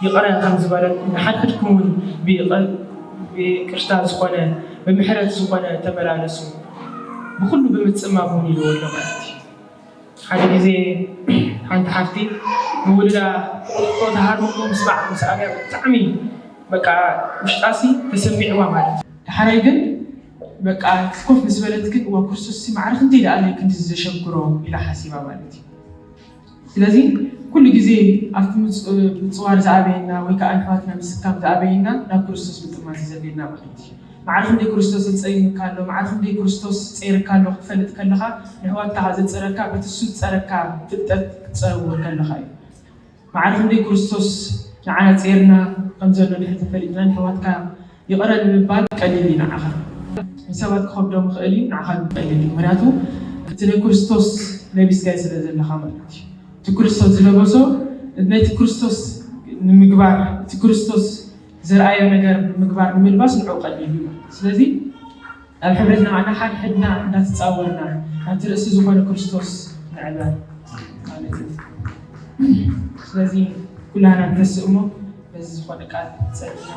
ይቕረ ከም ዝበለልኩም፣ ንሓድሕድኩም እውን ብይቕር-፣ ብይቅርታ ዝኾነ፣ ብምሕረት ዝኾነ ተመላለሱ። ብኹሉ ብምጽማም እውን ኢልዎ ኣሎ ማለት እዩ። ሓደ ግዜ ሓንቲ ሓፍቲ ንውልዳ ቁጥቆ ተሃርሞ ምስማዕ ምስ ኣብያ ብጣዕሚ በቃ ውሽጣሲ ተሰሚዕዋ ማለት እዩ። ዳሕራይ ግን በቃ ኮፍ ምስ በለት ግን እዋ ክርስቶስ ሲ ማዕረ ክንደይ ደኣ ክንዲ ዘሸግሮ ኢላ ሓሲባ ማለት እዩ። ስለዚ ኩሉ ግዜ ኣብቲ ምጽ- ምጽዋር ዝኣበየና ወይ ከዓ ኣሕዋትና ምስካም ዝኣበየና ናብ ክርስቶስ ምጥማት እዩ ዘድልየና ማለት እዩ። ማዕረ ክንደይ ክርስቶስ ዝጸይምካ ኣሎ፣ ማዕረ ክንደይ ክርስቶስ ጸይርካ ኣሎ ክትፈልጥ ከለኻ ንሕዋትካ ዘጸረካ በቲ እሱ ዝጸረካ ፍልጠት ክትጸርዎ ከለኻ እዩ። ማዕረ ክንደይ ክርስቶስ ንዓና ጸይርና ከም ዘሎ ድሕር ተፈሊጥና ንሕዋትካ ይቕረ ንምባል ቀሊል እዩ ንዓኻ። ንሰባት ክኸብዶ ምኽእል እዩ፣ ንዓኻ ግን ቀሊል እዩ። ምክንያቱ እቲ ናይ ክርስቶስ ለቢስካይ ስለ ዘለኻ ማለት እዩ። እቲ ክርስቶስ ዝለበሶ ነቲ ክርስቶስ ንምግባር እቲ ክርስቶስ ዘርኣዮ ነገር ምግባር ንምልባስ ንዑ ቀሊል እዩ። ስለዚ ኣብ ሕብረትና ከዓና ሓድሕድና እንዳተፃወርና ናብቲ ርእሲ ዝኾነ ክርስቶስ ንዕበር ማለት እዩ። ስለዚ ኩላና ንተስእሞ በዚ ዝኾነ ቃል ጸሊና